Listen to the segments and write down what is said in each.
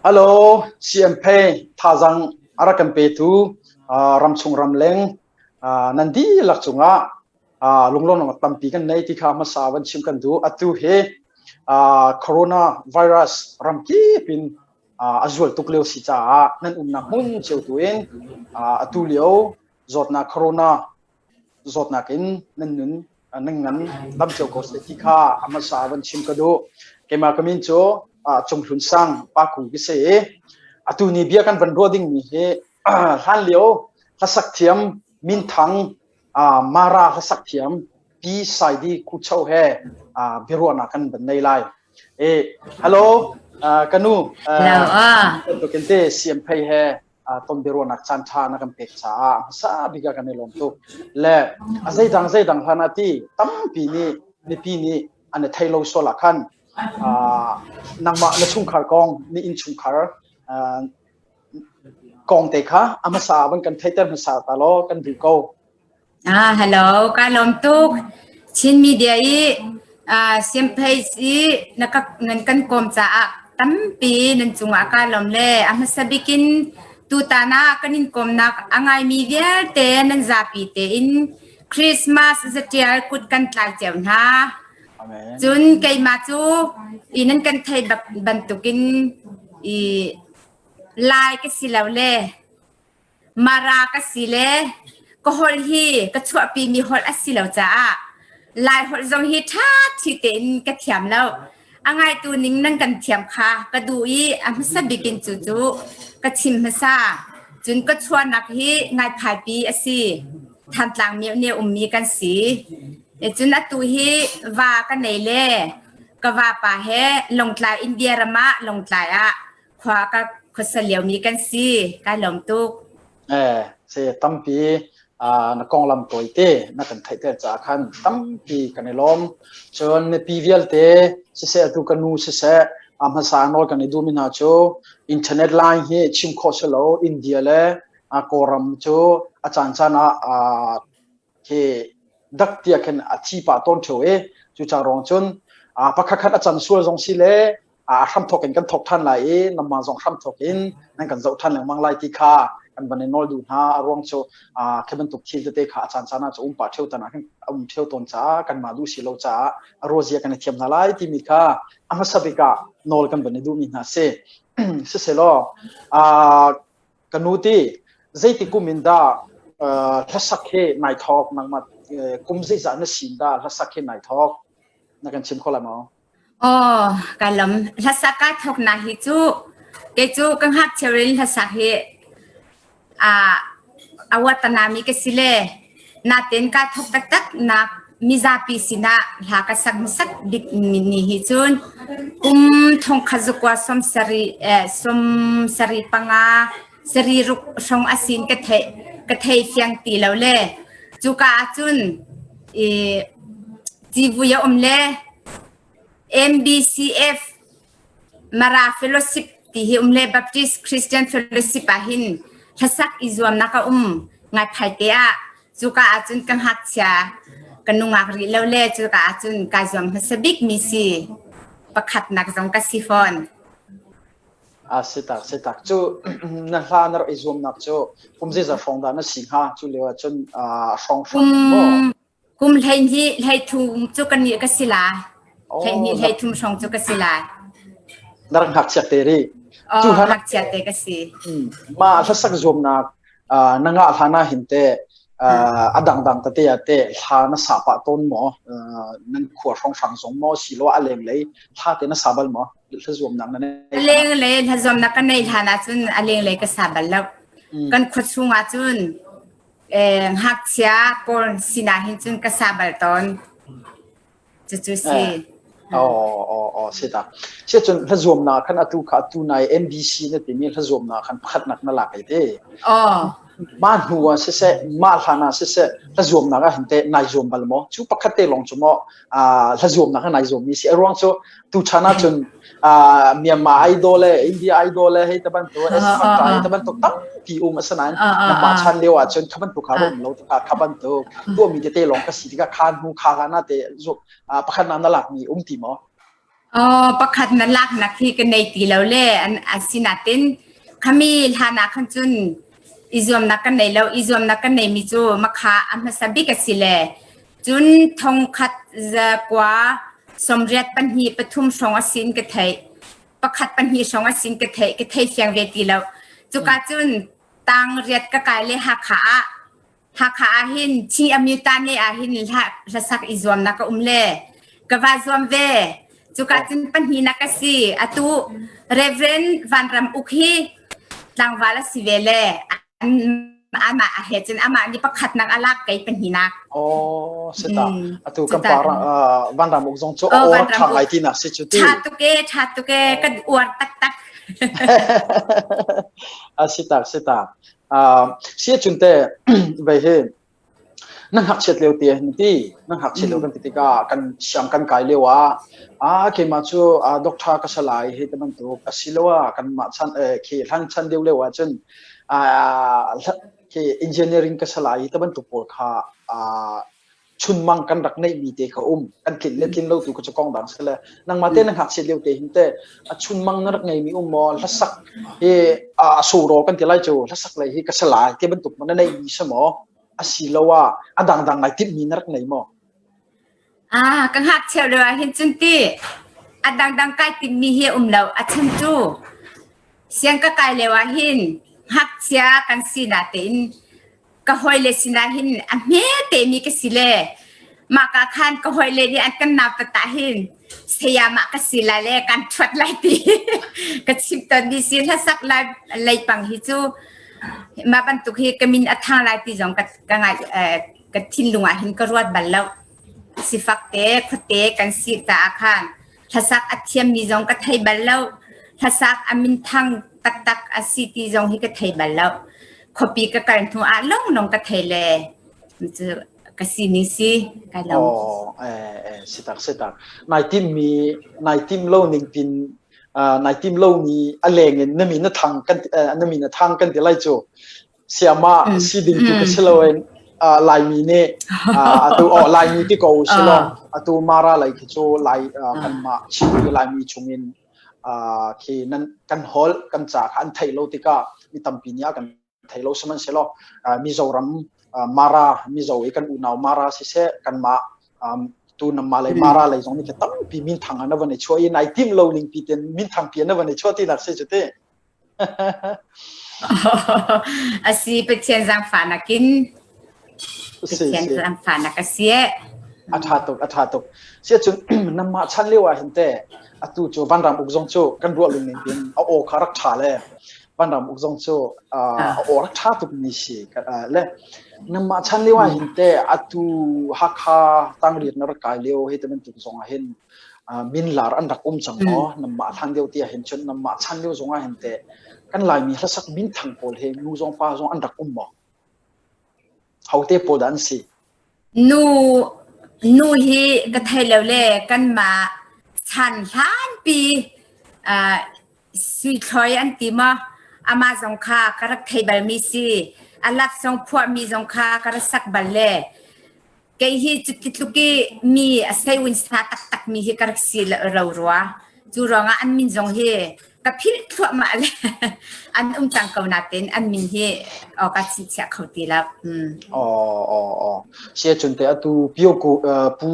Hello, CMP thazaang a rak kan petu ramchung ramleng nan dihlak cungah lunglawmhnak tampi kan nei ti kha hmasa van chim kan duh. Atu hi corona virus ramkip in a zual tuk lio si caah nan umnak hmun cio tu in atu lio zawtnak corona zawtnak in nan nun nan ngan dam cio ko seh ti kha a hmasa van chim ka duh. Keimah ka min cu Cung Hlun Sang Pa Ku ka si i atu ni bia kan van ruah dingmi hi hlan lio hlasak thiam minthang Mara hlasak thiam Pi Saidi Kucho he biaruahnak kan van nei lai. E hello ka nu Hello. bantukin te CM Phei he ton biaruahnak caan ṭha na kan pek caah hmasa bik ah kan i lawm tuk. Le a zeidang zeidang hlan ah ti tampi nih mipi nih an i thei lo sual ah khan nangmah na chungkhar kong ni innchungkhar kong te kha a hmasa van kan theiter hmasa ta law kan duh ko. Ah, hello, ka lawm tuk. Chin media i ah siam page i na ka nan kan kawm caah tampi nan cungah ka lawm le a hmasa bikin tutan ah kan in kawmnak a ngaimi vialte nan zapi tein Christmas zatial kut kan tlai cio hna. Amen. Cun keimah cu i nan kan thei bak bantukin i Lai ka si lo le Mara ka si le ka holh hi ka chuahpimi holh a si lo caah Lai holh zong hi ṭha thi tein ka thiam lo. A ngaitu ning nan kan thiam kha ka duh i a hmasa bik in cu cu ka chim hmasa. Cun ka chuahnak hi Ngaiphaipi a si. Thantlang miohne ummi kan si. E cun atu hi va ka nei le ka vapa he Lawngtlai India ram ah Lawngtlai ah khua ka khuasa liomi kan si. Kai lawm tuk. Eh, se tampi na konglam tawite na kan theihter caah khan tampi kan i lawm. Cun mipi vialte siseh atu ka nu siseh a hmasa nawl kan i duhmi hna cu internet line hi chim khawh si lo India le Kawlram cu a caan caan ah khi dak tiah khin a thi pah tawn ṭheo i cuca ruang cun pakhat khat a can sual zong si le a hramthawk in kan thawk ṭhan lai i nangmah zong hramthawk in nan kan zoh ṭhan lengmang lai ti kha kan van i nawl duh hna. A ruang cu khi bantuk thil tete kha a caan caan ah cu um pah ṭheo tan ah khin a um ṭheo tawn caah kanmah duh si lo caah a ruazia kan i thiam hna lai timi kha a hmasa bik ah nawl kan van i duhmi hna si. Siselaw Ka nu ti zeiti kum in dah hlasak hi nai thawk nangmah kum zeizah na sin dah hlasak hi nai thawk na kan chim kho lai maw? Aw, ka lam hlasak ka thawk na hi cu kei cu ka ngakchia in hlasak hi a awatanami ka si le natin ka thawk taktak nak mizapi sinah hla ka sak hmasak bik ni hi cun kum thongkhat zakua som sari eh, som sari panga sari ruk hrawng asin ka thei ka thei fiang ti lo le cuka ahcun i civui a um le MBCF Mara Fellowship ti hi um le Baptist Christian Fellowship ah hin hlasak i zuamnak a um ngai phai te ah cuka ahcun ka ngakchia ka nungak rih lo le cuka ahcun kai zuam hmasa bik mi si pakhatnak zong ka si fawn. A si tak si tak cu na hla na rak i zuamnak cu kum zeizat hrawng dah na si hnga cu lio ahcun hrawng hrawng maw? Kum 12 13 cu kan nih ka si lai. 12 13 hrawng cu ka si lai. Na rak ngakchiat te rih. Oh, ngakchiat te ka si. Ma hlasak zuamnak na ngah hlan ah hin te a dangdang tete ah te hla na sa pah tawn maw? Nan khua hrawnghrang zong maw silo a lenglei hla te na sa bal maw? Hla zuamnak na nei. A lenglei hla zuamnak ka nei hlan ah cun a lenglei ka sa bal lo. Kan khua chung ah cun ngakchia pawl sinah hin cun ka sa bal tawn. Cucu si. Oh, oh, oh, si ta. Si cun hlazuamnak khan atu kha atu nai MBC na timi hlazuamnak khan pakhatnak na lak ai te. Oh. Ma hnu ah siseh, ma hlan ah siseh, hlazuamnak ah hin te nai zuam bal maw? Cu pakhat te lawng cu maw hlazuamnak ah nai zuam mi si. A ruang cu tu chan ah cun Myanmar idol le India idol le hei tabantuk S Factor hei tabantuk tampi um a si nain nangmah chan lio ah cun kha bantuk kha um lo tikah kha bantuk tuahmi tete lawng ka si tikah kha hnu kha hlan ah te pakhat na na lakmi um ti maw? Aw, pakhat na laknak hi ka nei ti lo le an asinatin khami hlan ah khan cun i zuamnak kan nei lo. I zuamnak kan neimi cu makha a hmasa bik a si le cun thongkhat zakua 82 pathum hrawng a si in ka theih. Pakhat pahnih hrawng a si in ka theih. Ka thei fiang ve ti lo. Cuka cun tang riat ka kai le Hakha ah Hakha ah hin Chi Amyuta ne ah hin hlasak i zuamnak ka um le ka va zuam ve. Cuka cun pahnihnak ka si. Atu Reverend Vanram Uk hi tlangval a si ve le amah a he cun amah nih pakhatnak a lak kei pahnihnak. Oh, sita. Atu kan pa Vanram Uk zong cu aw rak ṭha ngai tinak si cu ti. Ṭha tuk e, ṭha tuk e, kan uar taktak. A si tak, si tak. Siacun teh vei hi na ngakchiat lio te hin ti na ngakchiat lio kan ti tikah kan siang kan kai lio ah ah keimah cu doctor ka si lai hi ti bantuk asiloah kanmah chan khi hlan chan deuh lio ah cun khi engineering ka si lai hi ti bantuk pawl kha chunmang kan rak neihmi te kha um kan tlin le tlin lo tu kha cu kong dang si le nangmah te na ngakchiat lio te hin te a chunmang na rak ngeimi um maw hlasak hi a soro kan ti lai cu hlasak lei hi ka si lai ti bantuk na neihmi si maw asilo ah a dangdang ngai timhmi na rak nei maw Ah, ka ngakchia lio ah hin cun ti a dangdang kai timmi hi um lo a chan cu siang ka kai lio ah hin ngakchia kan si na tein ka hawile sinah hin a hme temi ka si le mah ka khan ka hawile nih an kan nau tata hin sayamah ka si lai le kan ṭhuat lai ti ka chim tawn mi si hlasak lai leipang hi cu mah bantuk hi ka min a thang lai ti zong ka ka ngai ka thinlung ah hin ka ruat bal lo sifak te khuate kan si caah khan Hlasak a thiammi zong ka thei bal lo. Hlasak a minthang taktak a si ti zong hi ka thei bal lo. Khuapi ka kal hnu ah longlong ka thei le cu ka sining si kai lo. Oh, eh, eh, si tak, si tak. Nai tim mi, nai tim lo ning pin, uh, nai tim lo mi a leng in na mi na thang kan uh, na mi na thang kan ti lai cu. Siama si ding tu ka si lo in Laimi nih atu oh Laimi ti ko si lo atu Mara lei khi cu Lai kanmah Chinmi Laimi chungin khi nan kan holh kan ca kha an theih lo tikah mi tampi nih a kan thei lo sihmanhsehlaw Mizoram Mara Mizo i kan unau Mara siseh kanmah tu namma lei Mara lei zong nih tampi minthang an van i chuah i nai tim lo ning pi ten minthang pi an van i chuah ti nak si cu te A si Pathian zaangfahnak in Pathian zaangfahnak a si eh. A ṭha tuk, a ṭha tuk. Siahcun nangmah chan lio ah hin teh atu cu Vanram uk zong cu kan ruah lung ning in a aw kha rak ṭha le Vanram uk zong cu a aw rak ṭha tuk mi si le nangmah chan lio ah hin teh atu Hakha tangriat na rak kai lio hei ti bantuk zong ah hin minlar an rak um cang maw namah hlan deuh ti ahhin cun namah chan lio zong ah hin teh kan Laimi hlasak minthang pawl he nu zong pa zong an rak um maw hote pawl dah an si Nu nu hi ka thei lo le kanmah chan hlanpi uh, sui thloi an ti maw amah zong kha ka rak thei balmi si a lap zong phuahmi zong kha ka rak sak bal le Kei hi cuti tluk i mi a seiwin sa taktak mi hi ka rak si lo rua. Cu ruangah an min zong hi ka philh thluahmah le an um cang ko natin an min hi aw ka chingchiah kho ti lo. Mm. Aw aw aw. Sia cun te atu pio ku pu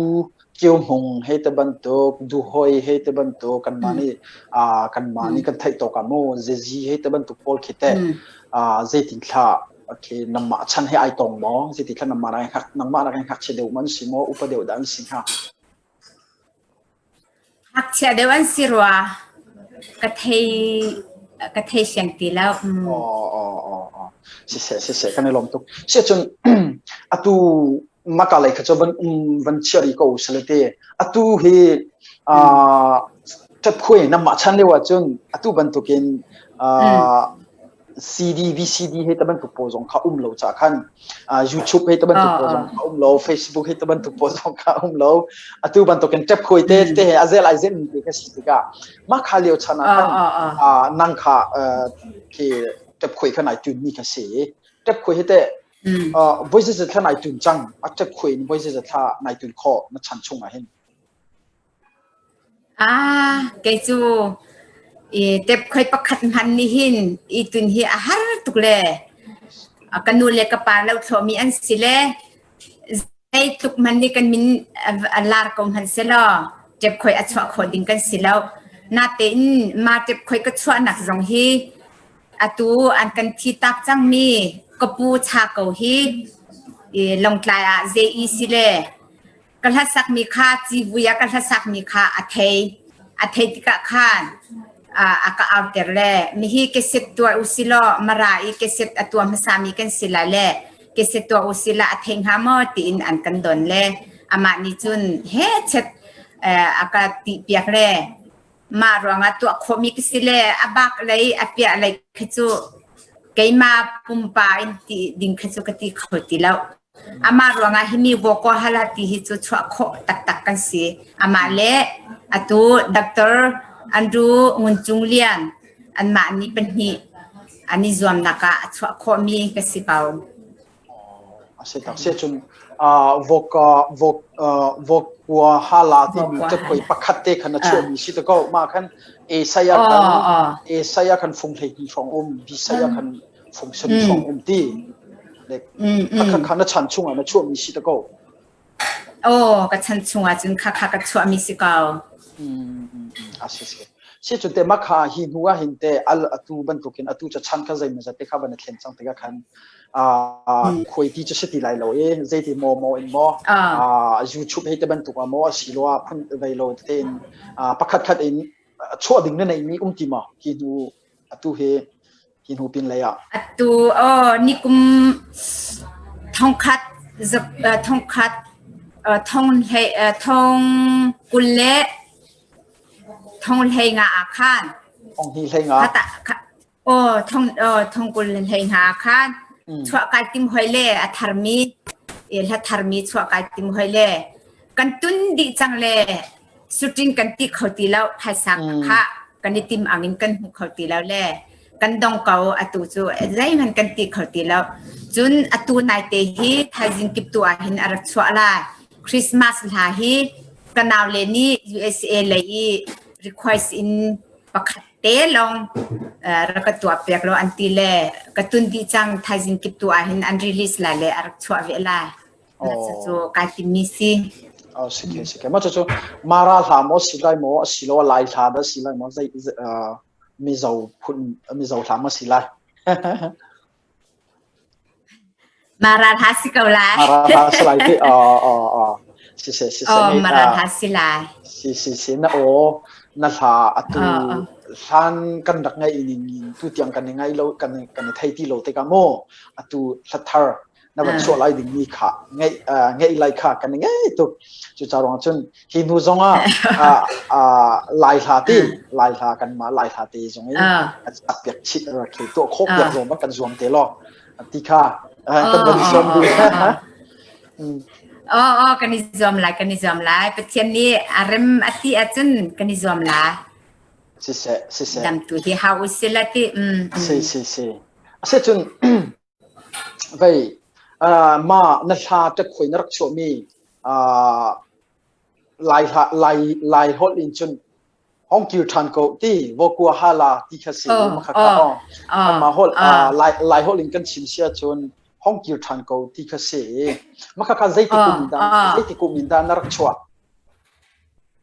Kio Hmung hei te bantuk Duhoi hei te bantuk kanmah nih kanmah nih kan theih tawk ah mu Zezi hei te bantuk pawl khi te zeitin thla Okay, nangmah chan he ai tong maw? Zeiti thla nangmah rak hngak nangmah rak ngakchia deuh man si maw? Upa deuh dah an si hnga? Ngakchia deuh an si rua. Ka thei ka thei siang ti lo. Mm. Oh, oh, oh, oh. Siseh, siseh, kan i lawm tuk. Si cun atu maka lei kha cu van um van chiari ko salete. Atu hi uh, ṭapkhuai nangmah chan lio ahcun atu bantukin uh, CD, VCD he bantuk pawl zong kha um lo ca khan YouTube he bantuk pawl zong kha um lo, Facebook he bantuk pawl zong kha um lo. Atu bantuk in tap khuai te te he azel ai zen te kha si tikah mah kha lio chan ah khan nang kha khi tap khuai kha nai tun mi kha si. Tap khuai he te voi ze thla nai tun cang a tap khuai in voi ze thla nai tun kho na chan chung ah hin. Ah, kei cu i tepkhoi pakhat hman nih hin i tun hi a har tuk le ka nu le ka pa lo thlawhmi an si le zeitluk hmanh nih kan min a lar ko hmanh selaw ṭepkhoi a chuah khawh ding kan si lo. Natein mah ṭepkhoi ka chuahnak zong hi atu an kan thi tak cangmi ka pu cha ko hi i Lawngtlai ah zei si le ka hlasakmi kha civui ah ka hlasakmi kha a thei. A thei tikah khan a ka auter le mihi keset tuah usilaw Mara i keset a tuah hmasami kan si lai le keset tuah usila a thei hnga maw tiin an kan don le amah nih cun he chet a ka ti piak le mah ruangah tuah khawhmi ka si le a bak lei a piah lei kha cu keimah pumpa in ti ding kha cu ka ti kho ti lo. Amah ruangah himi Boko Hala ti hi cu chuah khawh taktak kan si. Amah le atu Dr. Andrew Ngun Cung Lian anmah nih pahnih an i zuamnak ah a chuah khawhmi ka si ko. A si tak si cun vok vok vok kua hala timi cakhoi pakhat te khan a chuahmi si te ko mah khan Esaya khan Esaya khan fung hlei hnih hrawng um Bisaya khan fung sarih hrawng um ti le kha kha na chan chungah na chuahmi si te ko. Aw, ka chan chungah cun kha kha ka chuahmi si ko. A si si. Si cun te makha hi hnu ah hin te al atu bantukin atu ca chan kha zeimaw zat te kha van thlen cang tikah khan khuai ti cu si ti lai lo i zeiti maw maw in maw YouTube hei te bantuk ah maw asilo ah phun vei lo te in pakhat khat in chuah ding na neimi um ti maw hi hnu atu hi hi hnu pin lei ah? Atu oh nikum thongkhat thongkhat thong hlei thong kul le thong hlei nga ah khan thong hi hlei nga oh thong oh thong kul le hlei nga ah khan chuah kai tim hoi le a tharmi hla tharmi chuah kai tim hoi le kan tun dih cang le shooting kan ti kho ti lo phaisa kha kan i tim angin kan hmu kho ti lo le kan dong ko atu cu zeihmanh kan ti kho ti lo cun atu nai te hi thaizing kip tu ah hin a rak chuah lai Christmas hla hi ka nau le nih USA lei i request in pakhat te lawng rak ka tuah piak lo an ti le ka tun dih cang thaizing kip tu ah hin an release lai le a rak chuah ve lai Cucu kai timmi si. Oh, si ke si ke. Ma cucu Mara hla maw si lai maw asilo Lai hla dah si lai maw zei Mizo phun Mizo hla maw si lai? Mara hla si ko lai. Mara hla si lai ti. Oh oh oh. Si si si si. Oh, Mara hla si lai. Si si si na aw na hla atu hlan kan rak ngai ning tu tiang kan ngai lo kan kan thei ti lo te ka mo atu hla thar na van chuah lai dingmi kha ngeih ngeih lai kha kan ngei tuk cu ca ruang cun hi hnu zong ah lai hla ti lai hla kan mah lai hla te zong in a piak chit khi tuah khawh piak zong kan zuam te lo ti kha kan van zuam ding Oh, oh, kan i zuam lai, kan i zuam lai. Pathian nih a rem a ti ahcun kan i zuam lai. Siseh, siseh. Dam tu hi hau usila ti. Si, si, si. Asicun Vei, mah na hla ṭekhawi na rak chuahmi Lai hla, Lai, Lai holh in cun hong kir ṭhan ko ti vokua hala ti kha si makha kha oh kanmah holh Lai, Lai holh in kan chim si ahcun hong kir ṭhan ko ti kha si makha kha zeiti kum in dah zeiti kum in dah na rak chuah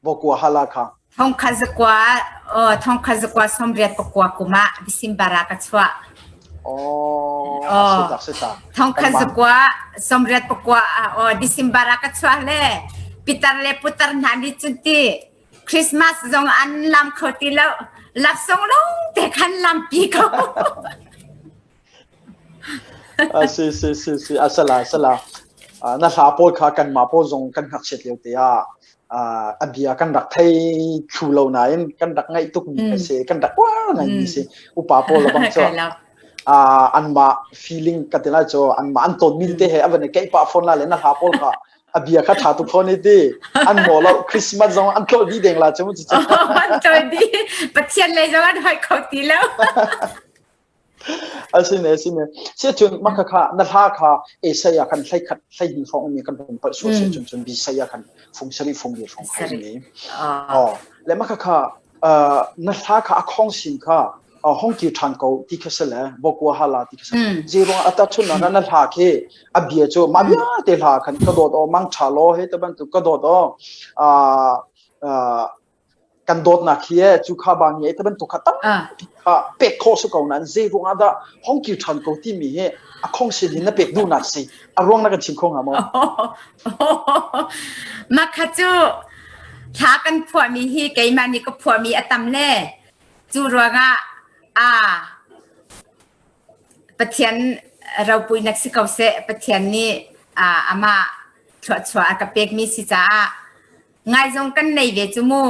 Vokua hala kha. Thongkhat zakua oh thongkhat zakua sawmriat pakua kum ah December ah ka chuah. Oh, oh. Sita sita. Thongkhat zakua sawmriat pakua oh December ah ka chuah le pitar le putar hna nih cun ti Christmas zong an lam kho ti lo laksawng lawng te khan lampi ko. A si si si si a sala sala na hla pawl kha kanmah pawl zong kan ngakchiat lio te ah a bia kan rak thei thlu lo nain kan rak ngaih tuk mi si kan rak uar ngai mi si upa pawl bang cu anmah feeling ka ti lai cu anmah an ton mi te he a van i keih pah fawn la le na hla pawl kha a bia kha ṭha tuk fawn i ti an maw lo Christmas zong an tlawh dih deng la cu an tlawh dih Pathian lei zong an hoi kho ti lo Asine asine. Siacun mah khakha na hla kha Esai ah khan hlei khat hlei hnih hrawng mi kan pum palh sual siacun cun Bisai ah khan fung sarih fung li hrawng kha mi. Oh. Le mah khakha na hla kha a khong sin kha hong kir ṭhan ko ti kha si le bokua hala ti kha si. Zei ruang ata chun na na hla khi a bia cu mah vialte hla khan ka dawt aw mang ṭha law he te bantuk ka dawt aw kan dawtnak hi e cu kha ba nge te bantuk kha tampi kha pek khawh si ko nain zei ruang ah dah hong kir ṭhan ko timi hi a khong sin hin na pek duhnak si a ruang na kan chim kho hnga maw? Mah kha cu thla kan phuahmi hi keimah nih ka phuahmi a tam le cu ruangah a Pathian ropuinak si ko seh Pathian nih amah thluachuah a ka pekmi si caah Ngaizong kan nei ve cu mu.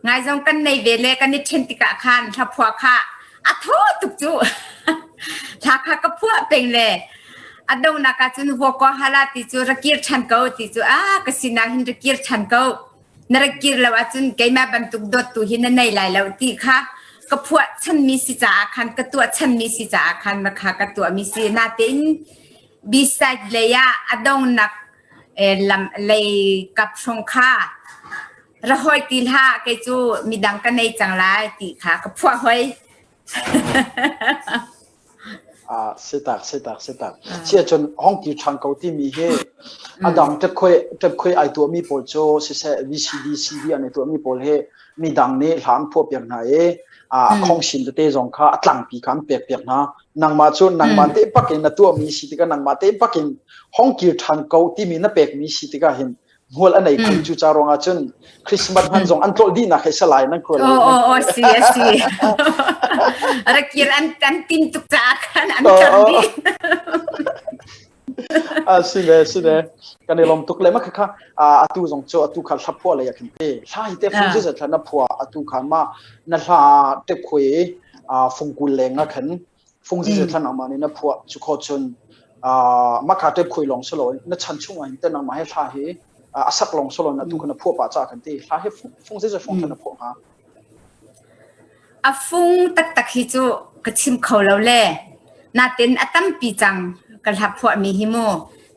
Ngaizong kan nei ve le kan i ṭhen tikah khan hlaphuah kha a thaw tuk cu. Hla kha ka phuah peng le a donghnak ah cun huakua hala ti cu ra kir ṭhan ko ti cu a ka sinah hin ra kir ṭhan ko. Na ra kir lo ahcun keimah bantuk dawttu hi na nei lai lo ti kha ka phuah chanmi si caah khan ka tuah chanmi si caah khan ma kha ka tuahmi si. Natein B-side lei ah a dongnak lam lei kap hrawng kha ra hoi ti hlah kei cu midang ka nei cang lai ti kha ka phuah hoi. Ah sitak sitak sitak sia cun hong ti ṭhan ko timi hi adang ṭepkhoi ṭepkhoi ai tuahmi pawl cu siseh VCD CD an i tuahmi pawl hi midang nih hla an phuah piak hna i a khong sin tete zong kha a tlangpi kha an pek piak hna nangmah cu nangmah te bakin na tuahmi si tikah nangmah te bakin hong kir ṭhan ko timi na pekmi si tikah hin hmual a nei khun cu ca ruangah cun Christmas hman zong an tlolh dihnak he salai nan khual Oh oh oh si a si rakir an an tin tuk caah khan an tar dih A si ve si ve kan i lawm tuk le ma kha atu zong cu atu kha hla phuah lei ah khan te hla hi te fung zet thla na phuah atu kha ma na hla te khui fungkul leng ah khan fung zet thla nangmah nih na phuah cu kho cun ma kha te khui long selo na chan chung ah hin te nangmah he hla hi a sak long selo na tu kha na phuah pa cha kan ti hla hi fung zet fung thla na phuah hnga A fung taktak hi cu ka chim kho lo le natin a tampi cang ka hla phuahmi hi mu.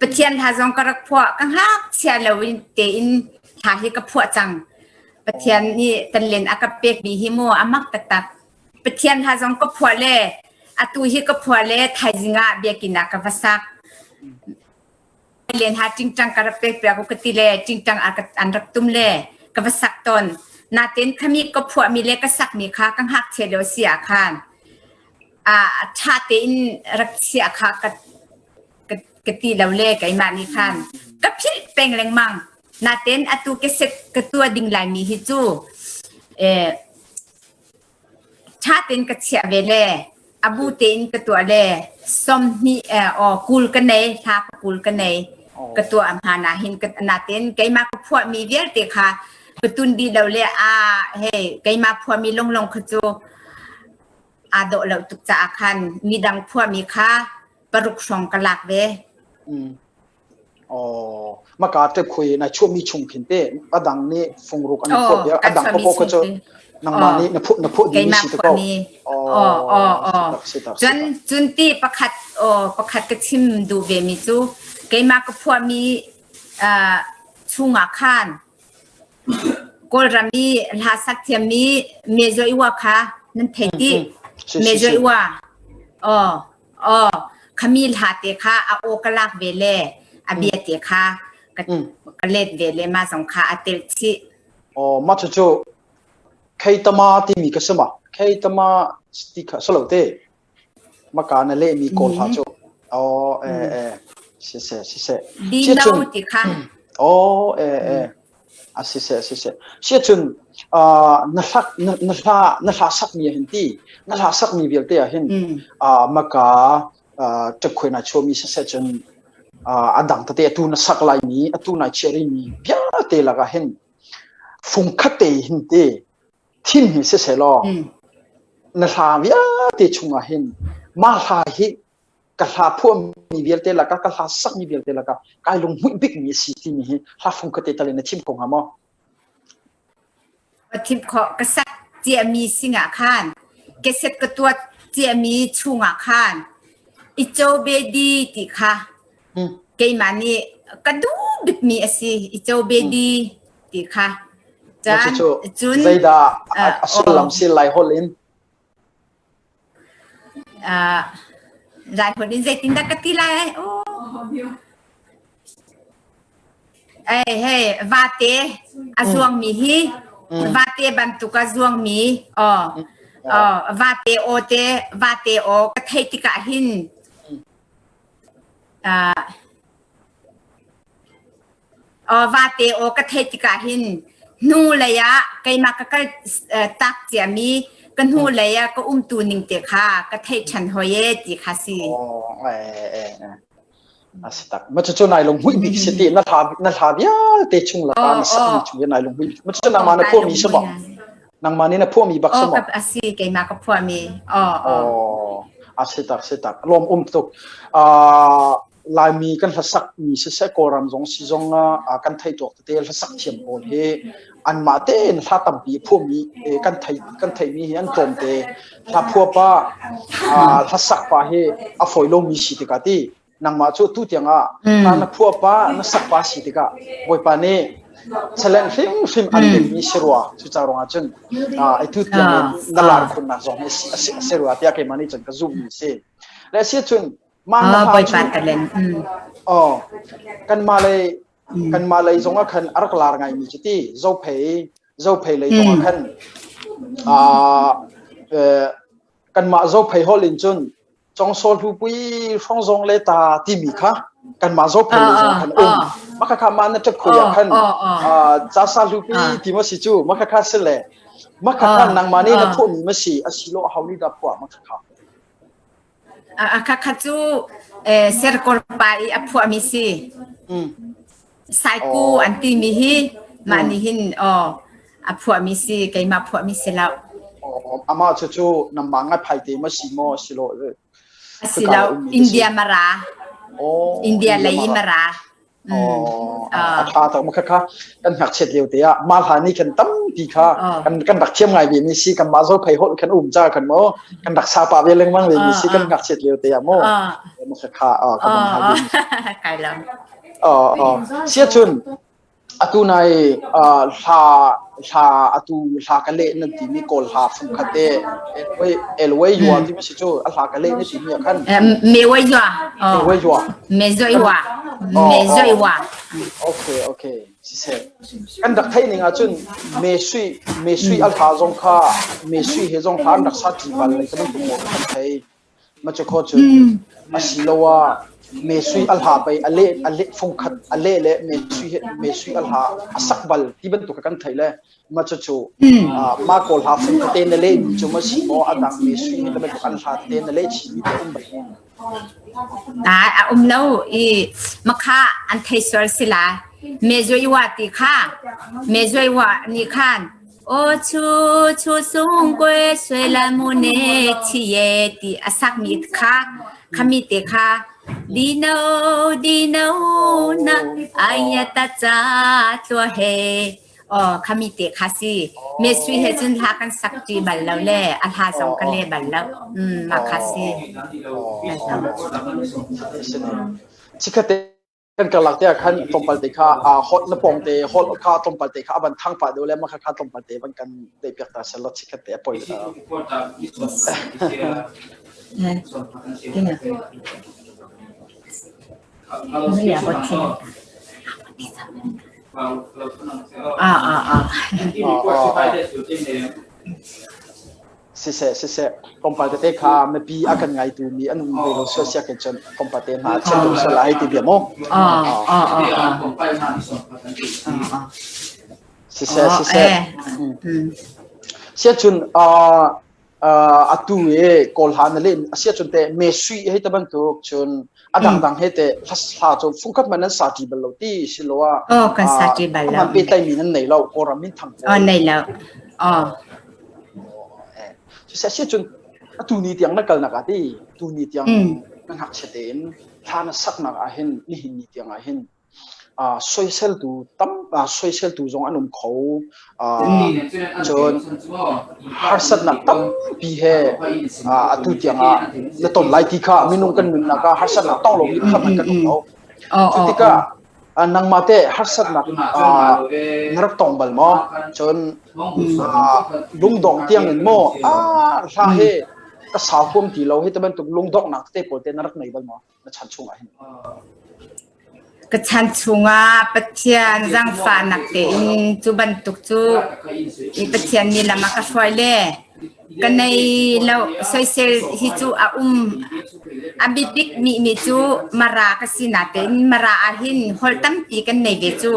Pathian hla zong ka rak phuah ka ngakchia lo in tein hla hi ka phuah cang. Pathian nih tanlen a ka pekmi hi mu a mak taktak. Pathian hla zong ka phuah le atu hi ka phuah le thaizing ah biakinn ah ka va sak. Len ha ṭingṭang ka rak pek piak u ka ti le ṭingṭang an rak tum le ka va sak tawn. Natin khami ka phuahmi le ka sakmi kha ka ngakchia lio si ah khan a ṭha tein rak chiah kha ka, ka, ka ti lo le keimah nih khan ka philh peng lengmang. Natin atu ka set ka tua ding laimi hi cu eh, Ṭha tein ka chiah ve le a bu tein ka tuah le sawmhnih aw 20 ka nei, hla pa 20 ka nei. Ka tuah hna hin natin keimah ka phuahmi vialte kha ka tun dih lo le a hei keimah phuahmi longlong kha cu aa dawh lo tuk caah khan midang phuahmi kha paruk hrawng ka lak ve. Mm. Aw, maka te khui na chuahmi chung khin te a dang nih fungruk an phuah bia a dang ko ko cu nangmah nih na phuah na phuah ding si te ko. Aw aw aw. Cun cun ti pakhat aw pakhat ka chim duh ve mi cu keimah ka phuahmi chungah khan Kawlram i hla sak thiammi Mezo Iwa kha nan thei ti. Mezo Iwa. Aw Aw, khami hla te kha a aw ka lak ve le a bia te kha ka, ka let ve le mah zong kha a telh chih. Aw, mah cucu Kheitama timi ka si ma? Kheitama ti kha si lo te. Maka na lehmi kawl hla cu. Aw, eh, eh, siseh, siseh. Dino ti kha. Aw, eh, eh. A siseh, siseh. Siacun, na hlak, na hla, na hla sakmi ah hin ti, na hla sakmi vialte ah hin, maka ṭapkhuai na chuahmi siseh cun, a dang tete atu na sak laimi, atu nai chiah rihmi vialte lakah hin, fungkhat te hin ti, thim hi siseh law, na hla vialte chungah hin, mah hla hi ka hla phuahmi vialte lakah ka hla sakmi vialte lakah kai lunghmuih bikmi a si timi hi hla fung kate tal in na chim ko hnga maw? Ka thim khawh ka sak ciami singah khan keset ka tuat ciami chungah khan icho bedi ti kha keimah nih ka duh bikmi a si icho bedi ti kha. Caan cun zeidah a sullam si Lai holh in? Lai holh in zeitindah ka ti lai? Ei hei vate a zuangmi hi vate bantuk a zuangmi aw aw vate aw te vate aw ka theih tikah hin Vate aw ka theih tikah hin hnu lei ah keimah ka kal tak ciami ka hnu lei ah ka umtu ning te kha ka theih ṭhan hoi e ti kha si. A si tak. Ma cucu nai lung hmuih bik si ti na hla na hla vialte chung lakah na sakmi chung nai lung hmuih bik. Ma cucu nangmah na phuahmi si maw? Nangmah nih na phuahmi bak si maw? A si keimah ka phuahmi. Oh. A si tak si tak. Lawm um tuk. Laimi kan hlasakmi siseh Kawlram zong si zong ah kan theih tuak tete hlasak thiam pawl hi anmah tein hla tampi phuahmi kan thei kan theihmi hi an tlawmte. Hla phuah pa hlasak pa hi a fawi lomi si tikah ti nangmah cu tu tiang ah hla na phuah pa na sak pa si tikah Bawipa nih talent hrimhrim an pekmi si rua cuca ruangah cun atu tiang in na lar khunnak zong hi a si rua tiah keimah nih cun ka zumhmi a si. Le si cun mah na hla Bawipa talent. Oh, kanmah lei kanmah lei zong ah khan a rak lar ngaimi cu ti Zophei Zophei lei zong ah khan kanmah Zophei holh in cun Congsaw hlupui hrawng zong le ta timi kha kanmah Zophei lei zong khan um. Mah kha mah na ṭap khui ah khan casa hlupi ti ma si cu mah kha si le mah kha nangmah nih na phuahmi ma si asilo ho nih dah phuah mah kha. Khakha cu Serkawr pa i a phuahmi si. Saiku an timi hi mah nih hin a phuahmi si keimah phuahmi si lo. Amah cu cu nangmah ngai phai te ma si maw si lo? Si lo India Mara. India lei Mara. A ṭha tuk ma khakha kan ngakchiat lio te ah mah hla nih khan tampi kha kan kan rak thiam ngai ve mi si kan mah zo phei holh kan um ca kan mo kan rak sa pa ve lengmang ve mi si kan ngakchiat lio te ah mo ma khakha ka bang hal ve kai lam sia chun Atu nai hla hla atu hla ka leh nan timi Kawl hla fungkhat te Elway Yua timi si cu a hla ka leh na timi ah khan Me Wei Yua Me Wei Yua Me Zoi Hua Me Zoi Hua Okay okay siseh kan rak theih ning ahcun Me Sui Me Sui a hla zong kha Me Sui he zong hla an rak sa ṭi bal lai ka bantuk maw kan thei Macukhaw cun asiloah mesui a hla pei a leh a leh fungkhat a leh le mesui he mesui a hla a sak bal ti bantuk kan thei le ma cucu mah kawl hla fung te na leh mi cu ma si maw a dang mesui he bantuk an hla te na leh chih mi te um bal A um lo i makha an thei sual si lai. Mezuiwa ti kha mezuiwa nih khan Aw chu chu sung kwe swe la mu ne chi ye ti a sakmi kha khami te kha dino dino na aya ta cha tlua he aw khami te kha si me sui he cun hla kan sak ṭi bal lo le a hla zong ka le bal lo ma kha si Chikkhat kan karlak te ah khan tlawmpal te kha hot na pawng te hot kha tlawmpal te kha a van thang pah deuh le mah kha tlawmpal te van kan deih piak ta sel chikhat te a poi Siseh siseh tlawmpal tete kha mipi a kan ngaitu mi an um ve lo sual sia ke cun tlawmpal te hna chiat um sual lai ti bia mu. Siseh siseh. Sia cun atu e kawl hla na len asia cun te me sui hei ta bantuk cun a dangdang he te hla cu fungkhat man nan sa ṭi bal lo ti silo ah oh kan sa ṭi bal lo man pe tlai mi nan nei lo kawlram min thang oh nei lo oh Siseh si cun atu ni tiang na kalnak ah ti tu ni tiang na ngakchia tein thla na saknak ah hin nihin ni tiang ah hin soiseltu tam soiseltu zong an um kho cun harsatnak tampi he atu tiang ah na ton lai ti kha minung kan nunnak ah harsatnak tong lomi kha kan um lo cu tikah. Nangmah teh harsatnak na rak tong bal maw? Cun lungdong tiang in maw hla hi ka sau huam ti lo hi ti bantuk lungdonghnak tete pawl te na rak nei bal maw na chan chungah hin? Ka chan chungah Pathian zaangfahnak tein cu bantuk cu Pathian nih lam a ka hruai le ka nei lo. Soisel hi cu a um. A biapik mi mi cu Mara ka si natein Mara ahhin holh tampi kan nei ve cu.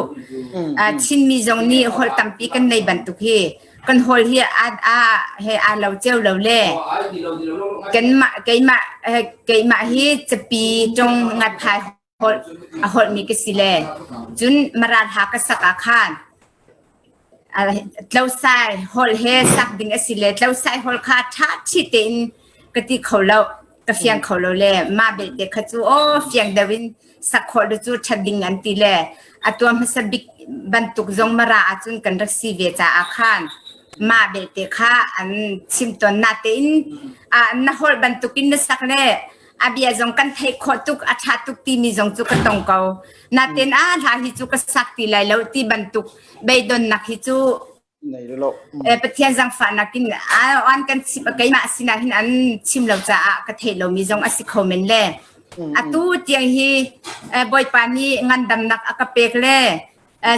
Chinmi zong nih holh tampi kan nei bantuk hi kan holh hi a a he aa lo cio lo le kanmah keimah keimah hi capi ṭong ngaphai holh a holhmi ka si le cun Mara hla ka sak ah khan tlosai holh he sak ding a si le tlosai holh kha ṭha ṭhi tein ka ti kho lo ka fiang kho lo le mah belte kha cu aw fiang deuh in sak khawh lu cu ṭhat ding an ti le a tuah hmasa bik bantuk zong Mara ahcun kan rak si ve caah khan mah belte kha an chim tawn natein na holh bantukin na sak le a bia zong kan theih khawh tuk a ṭha tuk timi zong cu ka tong ko natein a hla hi cu ka sak ti lai lo ti bantuk beidonnak hi cu nei lo. Pathian zangfahnak in an kan chim keimah sinah hin an chim lo caah ka theih lomi zong a si kho men le atu tiang hi Bawipa nih ngandamnak a ka pek le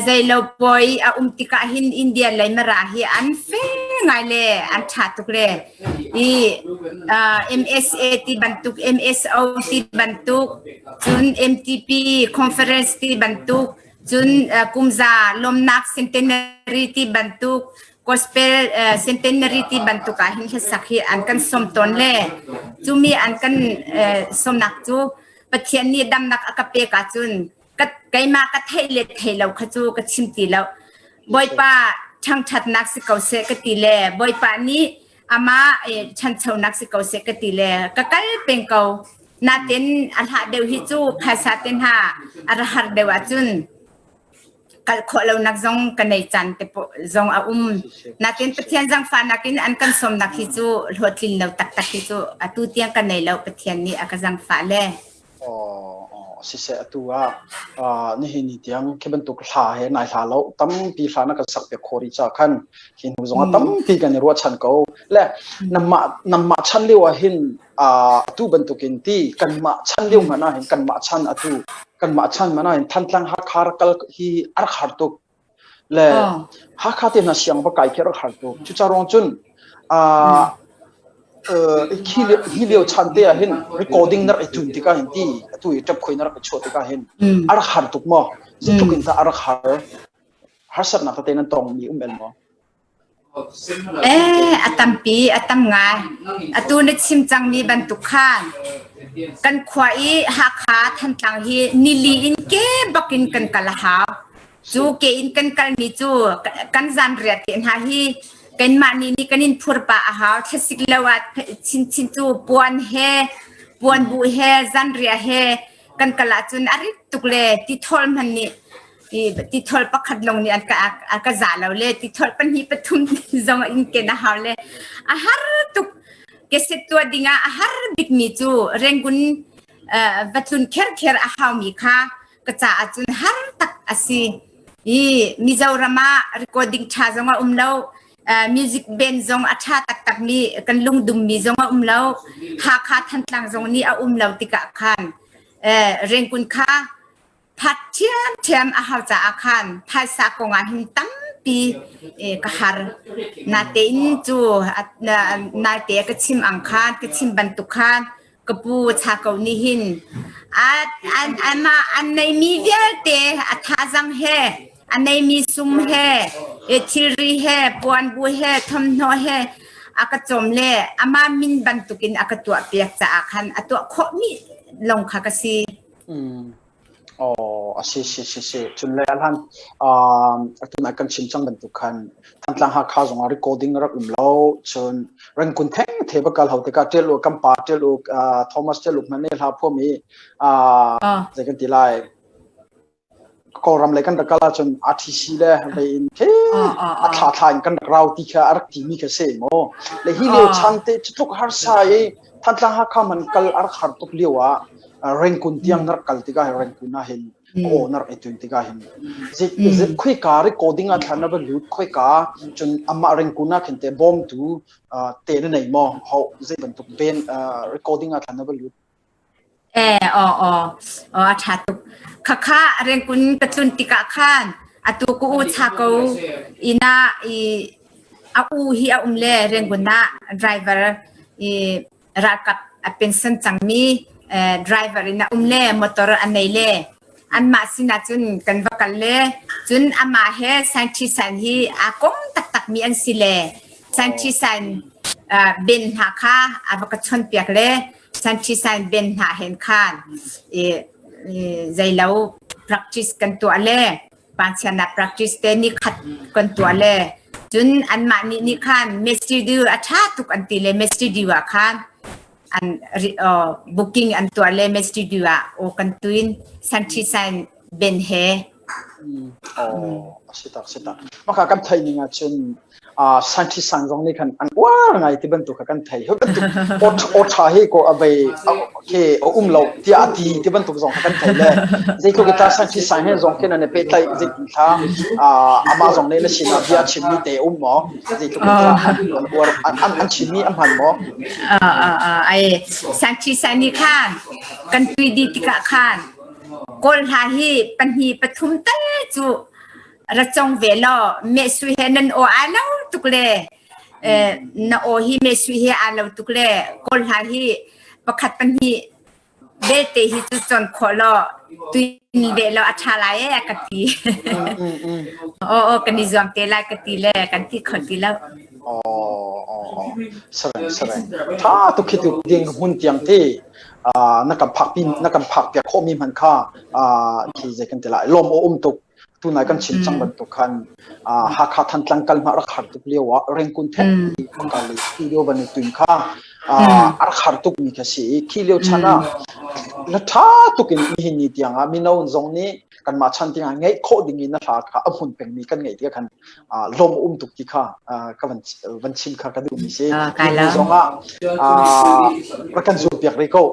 zeilo pawi a um tikah hin India lei Mara hi an fe ngai le an ṭha tuk le i MSA ti bantuk MSO ti bantuk cun MTP conference ti bantuk cun kumza lawmnak centenary ti bantuk gospel centenary ti bantuk ah hin hlasak hi an kan som tawn le cumi an kan somnak cu Pathian nih damnak a ka pek ahcun ka keimah ka theih le theih lo kha cu ka chim ti lo Bawipa ṭhangṭhatnak si ko seh ka ti le Bawipa nih amah ṭhanchonak si ko seh ka ti le ka kal peng ko natin a hlah deuh hi cu phaisa te hna a ra har deuh ahcun kal khawh lonak zong ka nei caan te zong a um natin Pathian zangfahnak in an kan sawmnak hi cu hlawhtlin lo taktak hi cu atu tiang ka nei lo Pathian nih a ka zangfah le Siseh atu ah nihin ni tiang khi bantuk hla he nai hla lo tampi hla na kan sak piak khawh rih caah khan hi hnu zongah tampi kan i ruahchan ko. Le namah namah chan lio ah hin atu bantukin ti kanmah chan lio hmanh ah hin kanmah chan atu kanmah chan hmanh ah hin Thantlang Hakha rak kal hi a rak har tuk. Le Hakha te hna siang va kai khi a rak har tuk. Cucaah ruang cun hi lio chan te ah hin recording na rak i tun tikah hin ti atu i ṭap khoi na rak i chuah tikah hin a rak har tuk maw? Zeitluk in dah a rak har? Harsatnak tete nan tong mi um el maw? Eh, a tampi, a tam ngai. Atu na chim cangmi bantuk khan kan khua i Hakha Thantlang hi nili in ke bakin kan kal a hau. Cu ke in kan kalmi cu kan zanriah te hna hi kanmah nih nih kan in phur pah a hau. Thlasik lo ah chinchin cu puan he, puan bu he, zanriah he kan kal ahcun a rit tuk le tithawl hmanh nih tithawl pakhat lawng nih an ka a ka za lo le tithawl pahnih pathum zong in ken a hau le a har tuk keset tuah dingah a har bikmi cu Rangoon va tlun kherkher a haumi kha ka caah cun har tak a si i Mizoram ah recording ṭha zong a um lo music band zong a ṭha taktak mi kan lungdum mi zong a um lo Hakha Thantlang zong nih a um lo tikah khan Rangoon kha phat ṭhiamṭhiam a har caah khan phaisa kong ah hin tampi ka har. Natein cu naite ka chim ang khan ka chim bantuk khan ka pu cha ko nih hin amah an neimi vialte a thazang he a neimi sum he thilri he puanbu he thawmhnaw he a ka cawm le amah min bantukin a ka tuah piak caah khan a tuah khawhmi lawng kha ka si. Aw, a si si si si. Cun le ahlan atu nai kan chim cang bantuk khan Thantlang Hakha zong ah recording rak um lo. Cun Rengkun theng the ba kal ho tikah ṭial u kan pa ṭial u Thomas ṭial uk hmanh nih hla phuam i zei kan ti lai Kawlram lei kan rak kal ahcun RTC le vei in khi a thla thla in kan rak rau ti kha a rak timi kha si maw. Le hi lio chan te cu tluk harsa i Thantlang Hakha man kal a rak har tuk lio ah. Rengkun tiang na rak kal tikah Rengkun ah hin aw na rak i tun tikah hin khoika recording ah thlan na va lut khoika cun amah Rengkun ah khin te bawmtu te na nei maw ho zei bantuk band recording ah thlan na va lut Eh, aw, aw, aw, a ṭha tuk. Khakha rengkun ka tlun tikah khan atu ka u cha ko ina i a u hi a um le rengkun ah driver i ralkap a pension cangmi eh, driver in a um le motor a nei le anmah sinah cun kan va kal le cun amah he scientist san hi aa kom taktakmi an si le scientist san ben hna kha a va ka chawnpiak le scientist san ben hna hen khan i zeilo practice kan tuah le panchianak practice te ni khat kan tuah le cun anmah nih nih khan studio a ṭha tuk an ti le studio ah khan an booking an tuah le studio ah aw kan tuin santhi san ben he Oh, si tak si tak. Maka kan thei ning ah cun santhi sang zong nih khan an uar ngai ti bantuk kha kan thei. Hi bantuk aw tha hi ko avei ke a um lo tiah a ti ti bantuk zong kha kan thei le zeitluk i ta santhi sang he zong khin an i pehtlaih zeitin thla amah zong nih na sinah bia chimmi te um maw zeitluk in thla an uar an chimmi a hman maw Ai santhi san nih khan kan tui dih tikah khan Kawl hla hi pahnih pathum tal cu ra cong ve law mehsui he nan aw aa lo tuk le na aw hi mehsui he aa lo tuk le Kawl hla hi pakhat pahnih belte hi cu cawn khawh law tuin ve law a ṭha lai ee ka ti. Aw aw kan i zuam te lai ka ti le kan ti kho ti lo. Sareng sareng. Tha tuk khi tu ding hmun tiang te na kan phak pi na kan phak piak khawh mi hman kha khi zei kan ti lai lawm a um tuk tunai kan chim cang bantuk khan Hakha Thantlang kal hmah rak har tuk lio ah Rengkun thet ka le studio van tuin kha a rak har tuk mi kha si i khi lio chan ah la tha tuk in nihin ni tiang ah mino zong nih kanmah chan tiang ah ngeih khawh ding in na hla kha a hmun peng mi kan ngeih ti khan lawm um tuk ti kha ka van van chim kha ka duh mi si ni zong ah rak kan zum piak rih ko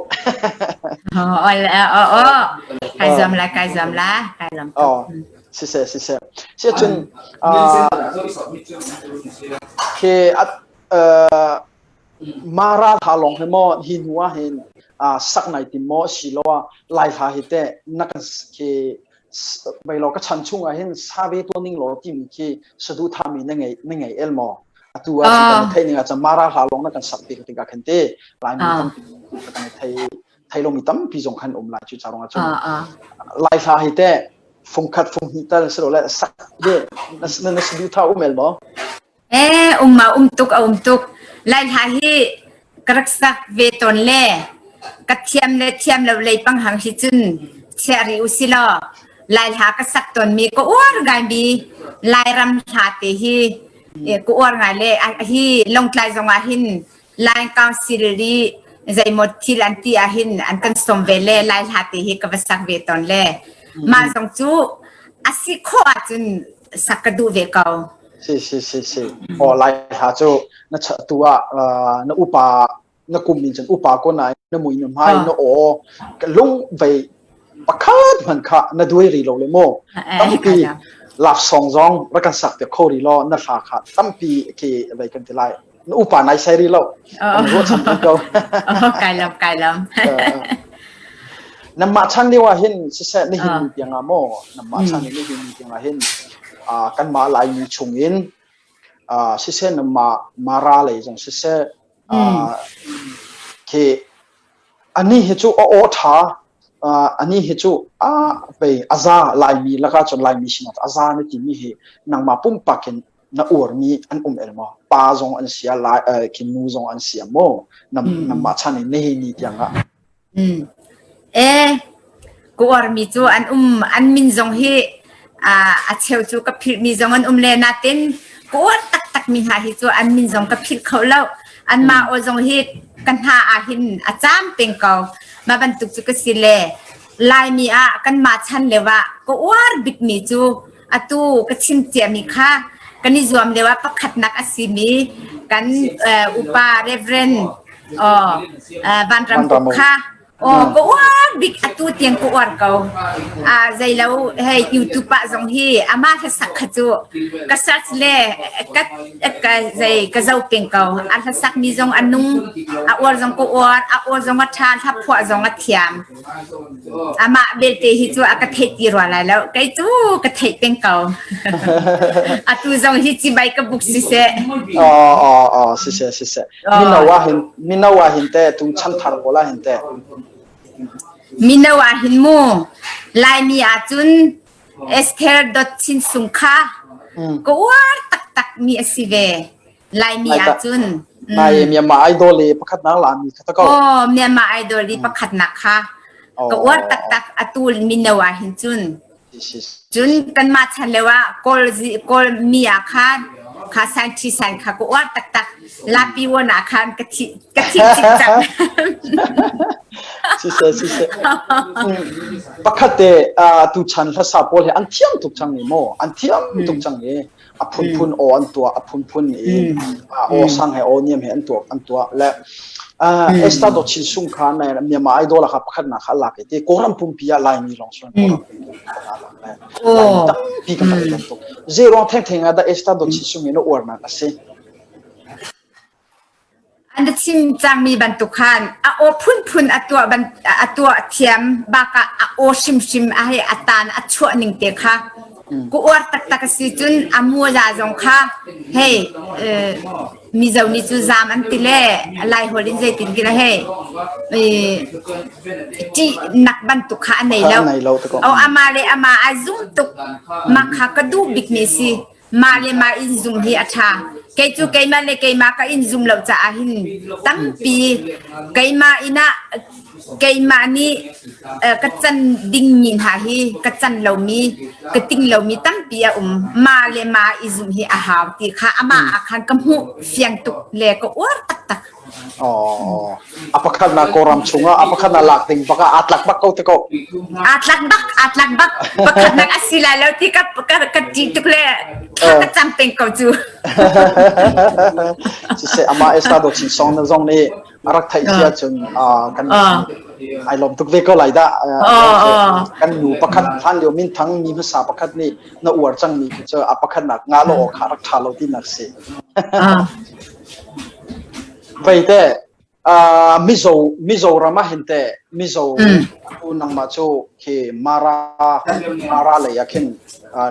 Kai zuam lai, kai zuam lai, kai lam tuk. Siseh, siseh. Si cun khi Mara hla lawng hi maw hi hnu ah hin sak nai tim maw si lo ah Lai hla hi teh na kan khi mei law ka chan chung ah hin sa ve tuan ning law timi khi saduhthah mi na ngei na ngei el maw atu ah cun kan thei ning ah cun Mara hla lawng na kan sak ti tikah khan te Laimi tampi kan thei thei lomi tampi zong khan um lai cu ca rong ah cun Lai hla hi teh fungkhat funghnih tal si lo le sak ve na na saduhthah um el maw Eh, um ma um tuk a um tuk. Lai hla hi ka rak sak ve tawn le ka thiam le thiam lo lei pang hang hi cun chiah rih u si law Lai hla ka sak tawn mi ka uar ngai mi Lairam hla te hi eh, ka uar ngai le hi Lawngtlai zong ah hin Lai Council i zeimaw thil an ti ah hin an kan sawm ve le Lai hla te hi ka va sak ve tawn le mah zong cu a si khawh ahcun sak ka duh ve ko. Si si si si. Aw Lai hla cu na tu ah na upa na kum in cun upa ko na na mui na hmai na aw lung vei pakhat hman kha na duai ri lo le mu tampi love song zong rak kan sak te kho ri lo na hla kha tampi khi vei kan ti lai na upa nai sai ri lo kan ruahchan rih ko kai lam kai lam Namah chan lio ah hin siseh nihin ni tiang ah maw namah chan ni nihin ni tiang ah hin kanmah Laimi chung in siseh namah Mara lei zong siseh khi ani hi cu a aw ṭha ani hi cu a pei a za Laimi lakah cun Laimi sinah a za na timi hi nangmah pumpak in na uarmi an um el maw pa zong an sia lai khi nu zong an sia maw nam namah chan in nihin ni tiang ah Eh ka uarmi cu an um an min zong hi a cheu cu ka philhmi zong an um le natin ka uar taktakmi hna hi cu an min zong ka philh kho lo anmah aw zong hi ka hna ah hin a caam peng ko mah bantuk cu ka si le Laimi ah kanmah chan lio ah ka uar bikmi cu atu ka chim ciami kha kan i zuam lio ah pakhatnak a simi kan upa Reverend Vanram Uk kha. Aw ka uar bik atu tiang ka uar ko. Ah zeilo hei YouTube ah zong hi amah hlasak kha cu ka search le ka ka zei ka zoh peng ko. A hlasak mi zong a nung, a uar zong ka uar, a aw zong a ṭha, hla phuah zong a thiam. Amah belte hi cu a ka theih ti rua lai lo. Kei cu ka theih peng ko. Atu zong hi cibai ka buk siseh. Aw aw aw siseh siseh. Mino ah hin mino ah hin teh tu chanthar pawl ah hin teh. Mino ah hin mu Laimi ah cun Esther dot chin sung kha ka uar taktak mi a si ve. Laimi ah cun. Nai Myanmar Idol i pakhatnak lami kha ta ko. Oh, Myanmar Idol i pakhatnak kha ka uar taktak atu mino ah hin cun. Cun kanmah chan lio ah Kawl Kawl mi ah khan kha san thi san kha ka uar taktak. Lapi wan ah khan ka thi ka thi cikcak. Siseh siseh. Pakhat te tu chan hlasa pawl hi an thiam tuk cang ni maw? An thiam tuk cang i a phunphun aw an tuah a phunphun i aw sang he aw niam he an tuah an tuah le Esther Chin Sung kha na Myanmar Idol kha pakhat na kha lak ti Kawlram pumpi ah Laimi lawng suan Kawlram pumpi lak le Laimi tampi kan rak tuk zei ruang theng theng ah dah Esther Chin Sung in uar nak a si An chim cangmi bantuk khan a aw phunphun a tuah ban a tuah thiam bak ah a aw hrimhrim a hei a tan a chuah ning te kha ka uar taktak a si cun a muaza zong kha hei Mizo nih cu zaam an ti le Laiholh in zeitin ti le hei ṭihnak bantuk kha a nei lo. O ama le ama a zum tuk mah kha ka duh bikmi si. Mah le mah in zum hi a ṭha. Kei cu keimah le keimah ka in zum lo caah hin tampi keimah inn ah keimah nih ka can dingmi hna hi ka can lomi ka ting lomi tampi a um. Mah le mah i zumh hi a hau ti kha amah ah khan ka hmuh fiang tuk le ka uar taktak. Oh, a pakhatnak Kawlram chungah a pakhatnak lak ding bak ah aa tlak bak ko te ko. Aa tlak bak, aa tlak bak. Pakhatnak a si lai lo ti ka ka ka ṭih tuk le thla ka cam peng ko cu. Siseh amah Estado Chin Song na zong nih a rak theih sia cun kan ai lawm tuk ve ko lai dah. Kan nu pakhat hlan lio minthang mi hmasa pakhat nih na uar cangmi khi cu a pakhatnak nga lo kha rak ṭha lo tinak si. Vei te Mizo Mizoram ah hin teh Mizo tu nangmah cu khi Mara Mara lei ah khin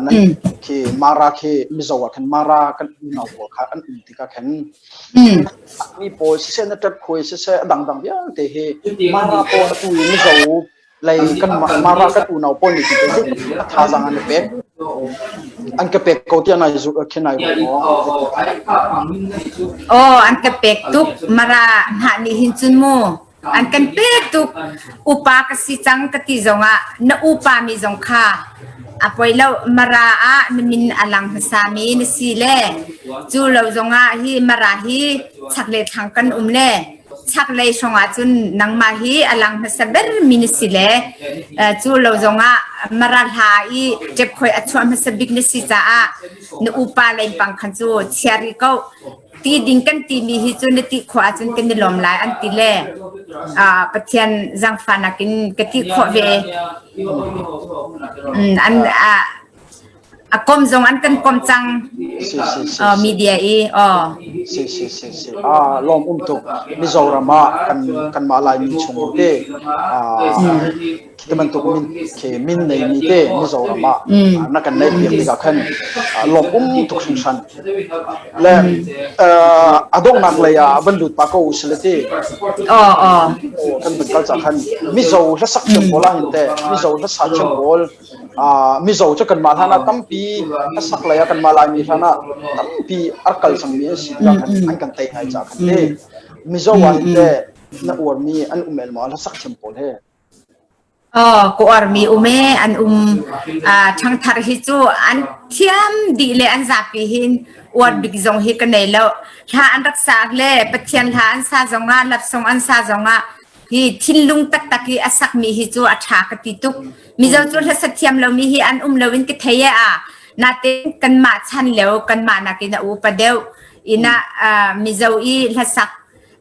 nan khi Mara khi Mizo ah khin Mara kan unau pawl kha an um tikah khin mi pawl siseh na ṭap khuai siseh a dangdang vialte hi Mara pawl atu i Mizo lei kan Mara kan unau pawl nih zeitluk a thazaang an i pek an ka pek ko tiah nai zu khin ai Oh an ka pek tuk Mara hna nih hin cun mu an kan pek tuk upa ka si cang ka ti zongah na upa mi zong kha a poi lo Mara ah na min a lang hmasa mi na si le cu lo zongah hi Mara hi chak le thlang kan um le Chaklei hrawng ahcun nangmah hi a lang hmasa bermi na si le cu lo zongah Mara hla i ṭepkhoi a chuah hmasa bik na si caah na upa lengpang khan cu chia rih ko. Ti ding kan timi hi cu na ti khawh ahcun kan i lawm lai an ti le Pathian zaangfahnak in ka ti khawh ve. An A kom zong an kan kom cang. Si si si. Uh, media i oh. Si si si si. Ah lawm um tuk. Mizoram ah kan kan mah Laimi chung te ah khi bantuk min khi min nei mi te Mizoram ah na kan nei piak tikah khan lawm um tuk hringhran. Le a donghnak lei ah van lut pa ko usile ti. Oh oh. Kan van kal ca khan Mizo hlasak thiam pawl ah hin te Mizo hlasa thiam pawl Mizo cu kanmah hlan ah tampi a sak lei ah kanmah Laimi hlan ah tampi a kal cangmi an si tikah khan an kan tei ngai caah khan te Mizo ah hin teh na uarmi an um el maw hlasak thiam pawl he? Oh, ka uarmi um e an um ṭhangthar hi cu an thiam dih le an zapi hin uar bik zong hi ka nei lo. Hla an rak sa le Pathian hla an sa zongah love song an sa zongah hi thinlung taktak i a sakmi hi cu a ṭha ka ti tuk. Mizo cu hlasa thiam lomi hi an um loin ka thei e a. Natin kanmah chan lio kanmah nakin a upa deuh. Ina Mizo i hlasak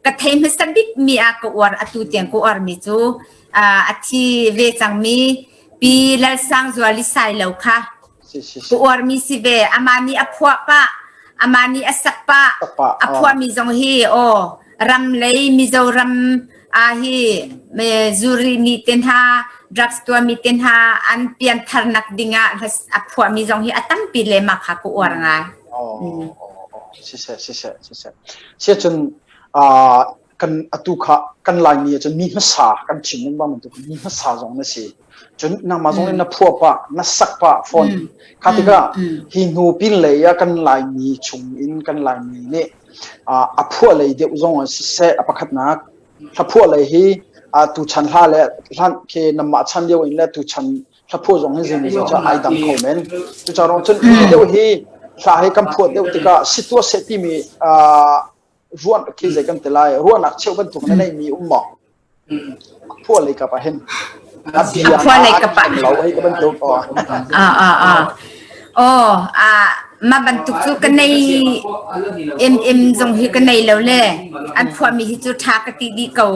ka thei hmasa bik mi ah ka uar atu tiang ka uar mi cu. a thi ve cangmi Pi Lalsang Zuali Sailo kha ka uarmi si ve. Amah nih a phuah pah, amah nih a sak pah. A phuahmi zong hi aw ram lei Mizoram ah hi zuri mi te hna drugs tuahmi te hna an piantharnak dingah a phuahmi zong hi a tampi le mah kha ka uar ngai. Oh, siseh, siseh, siseh. Siacun kan atu kha kan Laimi ahcun mi hmasa kan chim lengmang bantuk mi hmasa zong na si. Cun nangmah zong in na phuah pah, na sak pah fawn. Kha tikah hi hnu pin lei ah kan Laimi chung in kan Laimi nih a phuah lei deuh zong ah siseh a pakhatnak hla phuah lei hi tuchan hla le hlan khi namah chan lio in le tuchan hla phuah zong hi zing cu ai dang kho men. Cucaah cun hi deuh hi hla hi kan phuah deuh tikah si tuah seh timi ruah khi zei kan ti lai ruahnak cheu bantuk na neimi um maw phuah lei kap ah hin a bia phuah lei kap ah lo hei ka bantuk oh ah ah ah oh ah ma bantuk cu ka nei em em zong hi ka nei lo le an phuah mi hi cu tha ka ti dih ko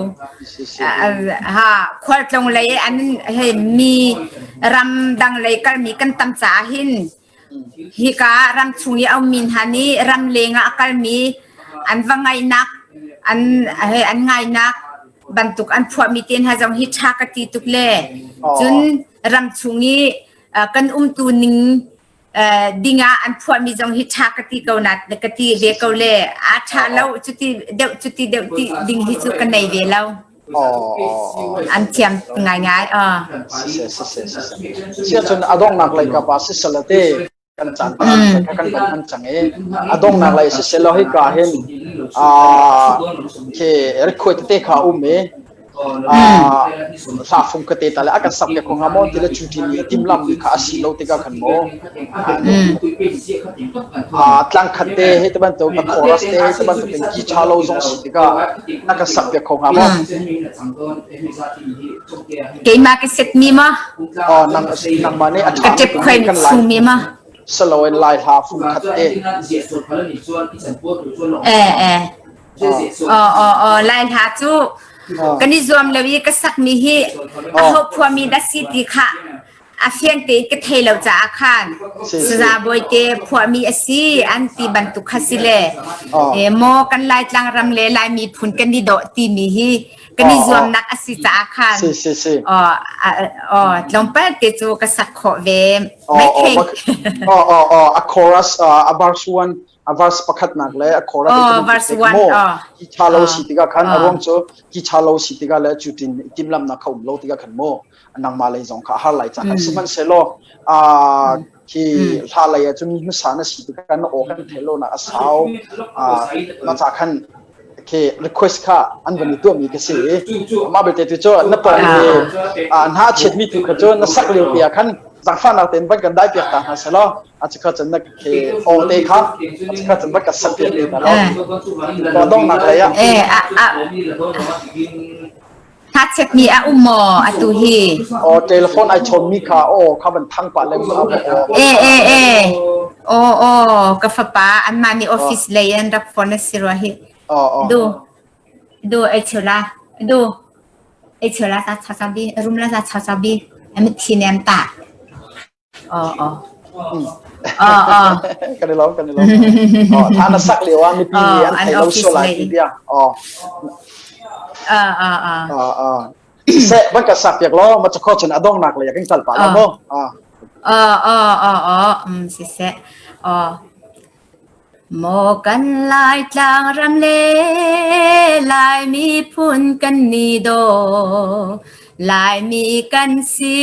ha khualtlung lei an he mi ram dang lei kal mi kan tam caah hin Hika ramchung i a ummi hna nih ramleng ah a kalmi an va ngaihnak, an he an ngainak bantuk an phuahmi te hna zong hi ṭha ka ti tuk le cun ramchung i kan umtu ning dingah an phuahmi zong hi ṭha ka ti ko na ka ti ve ko le a ṭha lo cuti deuh cuti deuh ti ding hi cu ka nei ve lo. An thiam ngaingai. Siseh, siseh, siseh. Siacun a donghnak lei kap ah sisalate kan caan kan kan hman cang i a donghnak lei siseh lo hika hin khi request te kha um i hla fung ka te ta le a kan sak ke ko hnga maw ti le cu ti ni timlam mi kha a si lo tikah khan maw tlang khat te he te bantuk a chorus te he te bantuk in ki tha lo zong si tikah na ka sak piak kho hnga maw Keimah ka set mi ma? Oh nang nangmah nih a Ka tep khoi kan chung mi ma? Saloin lai hla fung khat te. Eh eh. Oh oh oh lai hla cu kan i zuam lo i ka sak mi hi a ho phua mi dah si ti kha a fiang tein ka thei lo caah khan saza bawite phuahmi a si an ti bantuk kha si le e maw kan Laitlang ram le Lai miphun kan i dawh timi hi kan i zuamnak a si caah khan tlawmpal te cu ka sak khawh ve mai thei a chorus a verse 1 a verse pakhatnak le a chorus oh verse 1 oh ki tha lo si tikah khan a ruang cu ki tha lo si tikah le cu tin timlamnak kha um lo tikah khan mu nangmah lei zong kha a har lai ca kan sihmanhsehlaw khi hla lei ah cun mi hmasa na si tikah na aw kan thei lo nak a sau ma ca khan khi request kha an van i tuahmi ka si i mah belte tu cu na pawng hi hna chiat mi tu kha cu na sak lio pi ah khan zangfahnak tein van kan dai piak ta hna selaw a chikha cun na khi aw te kha a chikha cun van ka sak piak te hna law dongnak lei ah Hnachetmi a um maw atu hi? Aw telephone ai chawnmi kha aw kha van thang pah lengmang a aw. E e e. Aw aw ka fapa anmah nih office lei an rak phone a si rua hi. Aw aw. Du du ei chula du ei chula sa cha cha bi rum la sa cha cha bi am thi nem ta. Aw aw. Aw aw. Kan i lawm kan i lawm. Aw tha na sak lio ah mipi nih an thei lo sual lai ti bia. Aw. Ah ah ah. Ah ah. Siseh ban ka sak piak law ma chakho cun a dongnak lei kan kal pah la mu. Ah. Aw aw aw aw um siseh. Aw. Maw kan Laitlang ram le Lai miphun kan ni daw. Laimi kan si,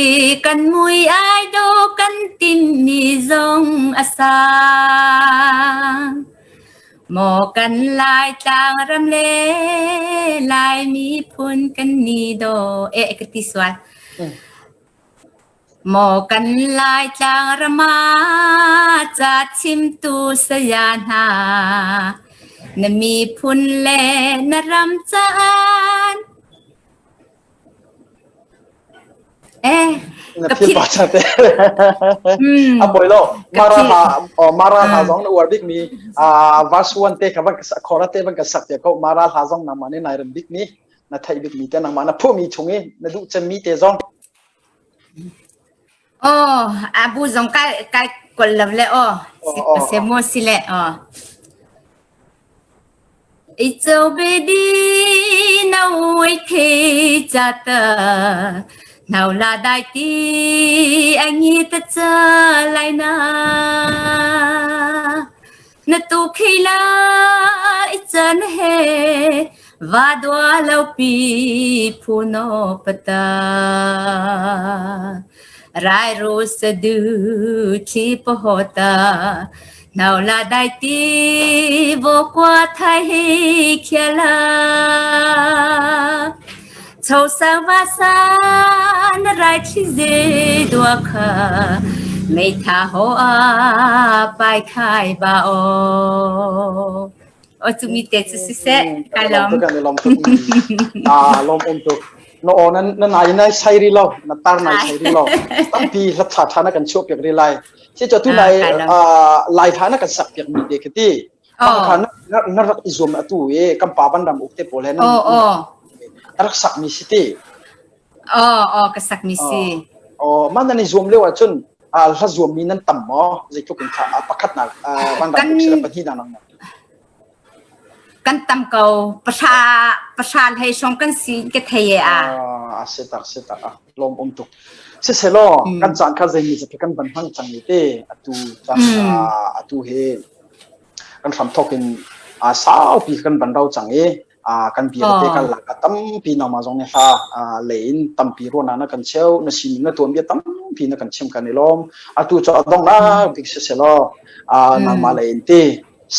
kan mui ai daw, kan timmi zong a sang. Maw kan Laitlang ram le Lai miphun kan ni daw. Eh, ka ti sual. Maw kan Laitlang ram ah ca chimtu saya hna, na miphun le na ram caan Eh, na phil pa cha te. A poi lo. Mara ha Mara hla zong na uar bik mi verse 1 te kha van ka khora te van ka sak te ko Mara hla zong nangmah nih nai rem bik mi. Na theih bikmi te nangmah na phuahmi chung i na duh cemmi te zong. Oh, abu zong kai kai kol lo le oh. Se mo si le oh. Icho bedi na ui the chata nau la dai ti angi ta cha lai na Na tu khila i chan he va dua lo pi phu no pata Rai ru sadu thi pohota Nau la dai ti vo qua thai khiala Chau sang va san rai thi ze dua kha mei tha ho a pai khai ba o o chu mi te chu si se ka lom kan lom tuk a lom um tuk no o nan na nai nai sai ri lo na tar nai sai ri lo tampi hla tha tha na kan chuak piak ri lai si cho tu nai lai tha na kan sak piak mi te khati kha na rak i zuam atu e kan pa ban ram uk te pawl he na rak sak mi si ti Oh, oh, ka sak mi si. Oh, man nan i zuam lio ahcun hla zuam mi nan tam maw? Zeitluk in kha pakhat nak van ram uk sila pahnih nak nang. Kan tam ko. Pasha pasha hlei song kan si ka thei e a. Ah, se tak se tak ah lom um tuk. Si selo kan caan kha zei mi zapi kan ban hmang cang ni te atu cang atu he kan hram thok in saupi kan ban rau cang i kan bia te kan lak a tampi nangmah zong nih hla lei in tampi ruahnak na kan cheu na sining na tuan bia tampi na kan chim kan i lawm atu cu a donghnak bik si selaw nangmah lei in ti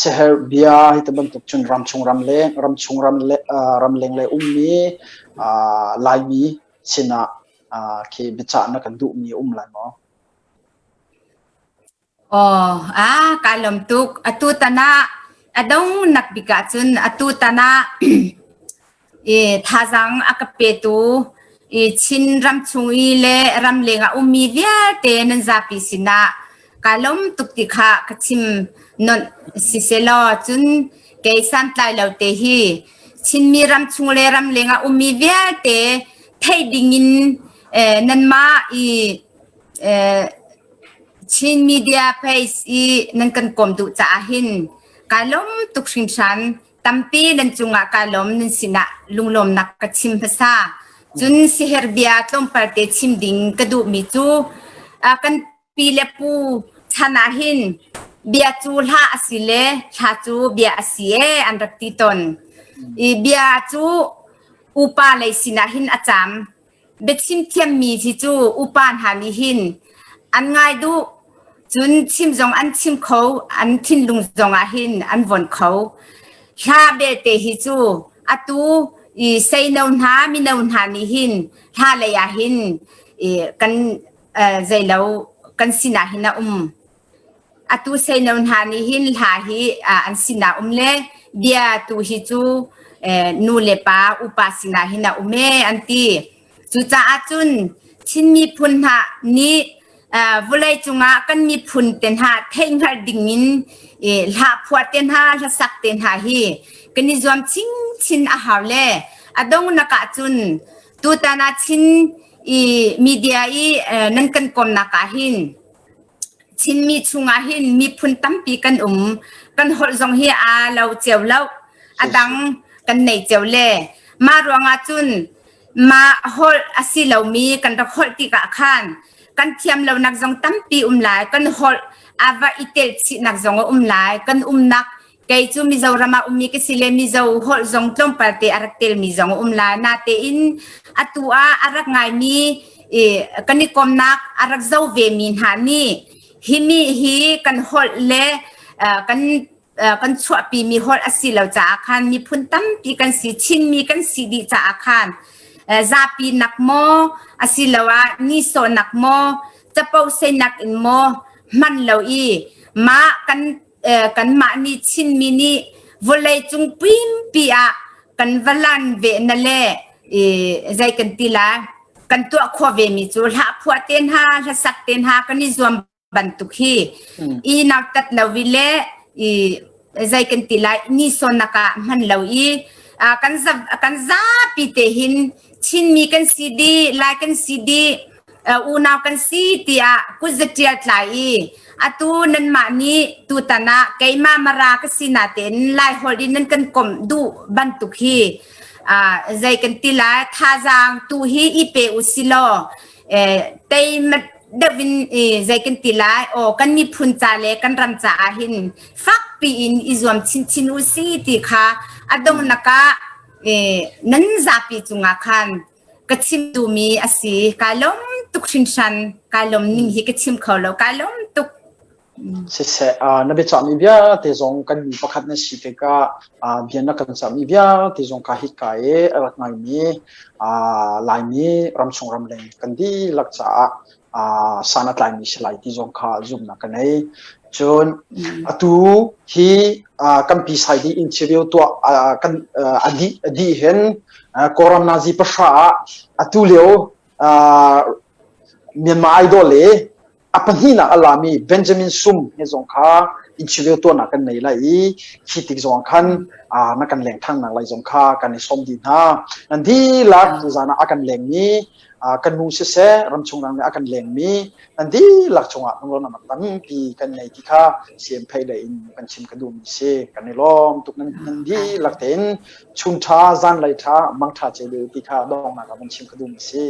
seher bia hi te bantuk cun ramchung ram leng ramchung ram le ramleng le ummi laimi sinah khi biacah na kan duhmi um lai maw Aw, ah, kaa lawm tuk. Atu tan ah a dongnak bik ahcun atu tan ah i thazaang a ka petu i Chin ram chung i le ramleng ah ummi vialte nan zapi sinah kaa lawm tuk ti kha ka chim nonh sisehlaw cun kei santlai lo te hi Chinmi ram chung le ramleng ah ummi vialte theih dingin eh, nanmah i eh, Chin media page i nan kan kawm duh caah hin kai lawm tuk hringhran. Tampi nan cungah kai lawm nan sinah lunglawmnak ka chim hmasa. Cun siher bia tlawmpal te chim ding ka duhmi cu kan pi le pu chan ah hin bia cu hla a si le hla cu bia a si ee an rak ti tawn. I bia cu upa lei sinah hin a caam. Biachim thiammi hi cu upa hna nih hin an ngai duh. Cun chim zong an chim kho, an thinlung zong ah hin an von kho. Hla belte hi cu atu i seino hna, mino hna nih hin hla lei ah hin i kan zeilo kan sinah hin a um. Atu seino hna nih hin hla hi an sinah um le bia tu hi cu nu le pa upa sinah hin a um ee an ti. Cucaah cun Chin miphun hna nih vawlei cungah kan miphun te hna theihhngalh dingin hla phuah te hna, hlasak te hna hi kan i zuam chinchin a hau le a dongnak ah cun tutan ah Chin i media i nan kan kawmnak ah hin Chinmi chungah hin miphun tampi kan um. Kan holh zong hi aa lo cio lo. A dang kan nei cio le. Mah ruangah cun mah holh a si lomi kan rak holh tikah khan kan thiam lonak zong tampi um lai. Kan holh a va i telchihnak zong a um lai. Kan umnak Kei cu Mizoram ah ummi ka si le Mizo holh zong tlawmpal te a rak telmi zong a um lai. Natein atu ah a rak ngaimi i kan i komnak a rak zo vemi hna nih himi hi kan holh le kan kan chuahpimi holh a si lo caah khan miphun tampi kan si Chinmi kan si dih caah khan zapi nak maw asiloah nisawhnak maw capo seinak in maw hman lo i mah kan kanmah nih Chinmi nih vawleicung pimpi ah kan va lan ve na le zei kan ti lai kan tuah khawh ve mi cu hla phuah te hna hlasak te hna kan i zuam bantuk hi i nautat lo i le i zei kan ti lai ni sawnnak ah hman lo i Kan kan zapi te hin Chinmi kan si dih, Lai kan si dih, unau kan si tiah kutzatial tlai i atu nanmah nih tutan ah keimah Mara ka si natein Lai holh in nan kan komh duh bantuk hi zei kan ti lai thazaang tu hi i pe u si law tei deuh in zei kan ti lai aw kan miphun ca le kan ram caah hin fakpi in i zuam chinchin u si ti kha a donghnak ah nan zapi cungah khan ka chim duhmi a si. Kai lawm tuk hringhran. Kai lawm ning hi ka chim kho lo. Kai lawm tuk. Siseh, na biacahmi vialte zong kan mi pakhat na si tikah bia na kan cahmi vialte zong ka hika i a rak ngaimi Laimi ramchung ramleng kan dihlak caah san a tlaimi si lai ti zong kha zumhnak ka nei. Cun atu hi kan pi sai dih interview tuah kan a dih a dih hin Kawlram nazi pahra ah atu lio Myanmar Idol le a pahnihnak a lami Benjamin Sum he zong kha interview tuahnak kan nei lai i khi tik zong khan na kan leng thang nak lai zong kha kan i sawm dih hna. Nan dihlak tuzan ah a kan lengmi kan nu siseh ramchung rang nih a kan lengmi nan dihlak cungah lungrualnak tampi kan nei ti kha siam phei le in kan chim ka duhmi si kan i lawm tuk nan nan dihlak tein chun ṭha zanlei ṭha mang ṭha ce ti kha dongnak ah van chim ka duhmi si.